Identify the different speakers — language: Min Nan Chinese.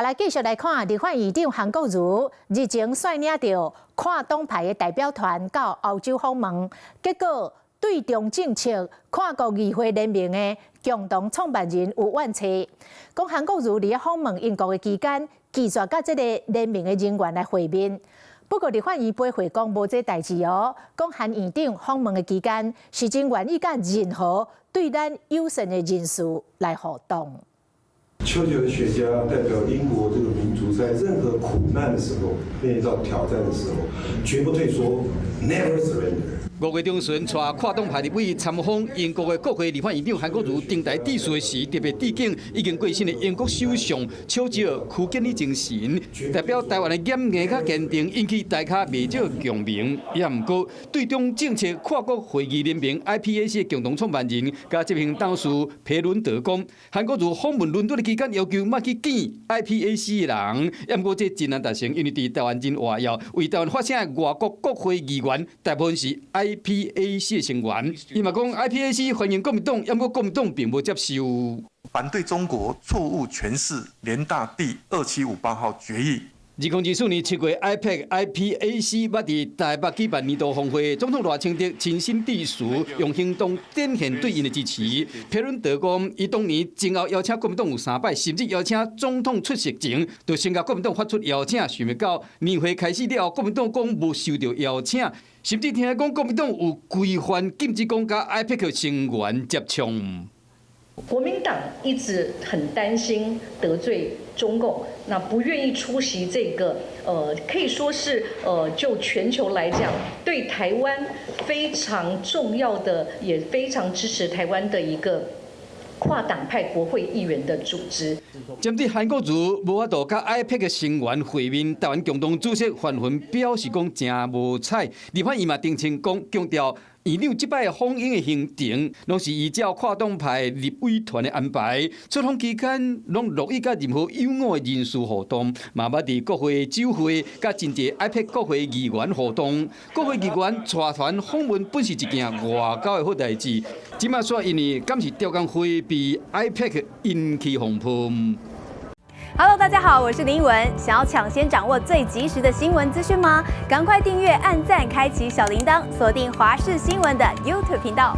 Speaker 1: 來繼續來看，立法院長韓國瑜日前率領著跨黨派的代表團到歐洲訪問，結果對中政策跨國議會聯盟的共同創辦人有怨嗟，講韓國瑜佇咧訪問英國的期間，拒絕佮這个聯盟的人員來會面。不過立法院回回講無這代誌哦，講韓院長訪問的期間是真願意佮任何對咱友善的人士來互動。
Speaker 2: 丘吉爾學家代表英國這個民族，在任何苦難的時候，面臨到挑戰的時候，絕不退縮，never surrender。
Speaker 3: 5月中旬，帶跨黨派立委參訪英國的國會立法院長韓國瑜登台致辭的時，特別致敬已經過身的英國首相丘吉爾驅堅的精神，代表台灣的堅毅佮堅定，引起大家袂少共鳴。也毋過，對中政策跨國會議聯盟 IPAC 的共同創辦人佮執行董事皮倫德講，韓國瑜訪問倫敦的期間要求莫去見 IPAC 的人，也毋過這真難達成，因為佇台灣真活躍，為台灣發聲的外國國會議員大部分是 IPAC 的成員，伊嘛講 IPAC 歡迎國民黨，毋過國民黨並無接受。
Speaker 4: 反對中國錯誤詮釋聯大第2758號決議。
Speaker 3: 2024年7月，IPAC、IPAC 捌佇台北舉辦年度峰會，總統賴清德親身致辭，用行動展現對𪜶的支持。皮倫德講，伊當年前後邀請國民黨有三擺，甚至邀請總統出席前，就先共國民黨發出邀請，想袂到年會開始了後，國民黨講無收著邀請，甚至聽講國民黨有規範禁止講佮 IPAC 成員接觸。
Speaker 5: 國民黨一直很擔心得罪中共，那不願意出席這個，可以說是，就全球來講，對台灣非常重要的，也非常支持台灣的一個跨黨派國會議員的組織。
Speaker 3: 針對韓國瑜無法度佮 IPAC 的成員會面，台灣共黨主席范雲表示講誠無彩。立法院嘛澄清講，強調院長這擺訪英的行程，攏是依照跨黨派立委團的安排。出訪期間，攏樂意佮任何友好的人士互動，嘛捌佇國會酒會佮真濟 IPAC 國會議員互動。國會議員帶團訪問本是一件外交的好代誌，這馬煞因為敢是刁工迴避 IPAC 引起風波。
Speaker 6: Hello，大家好，我是林文。想要搶先掌握最及時的新聞資訊嗎？趕快訂閱、按讚、開啟小鈴鐺，鎖定華視新聞的 YouTube 頻道。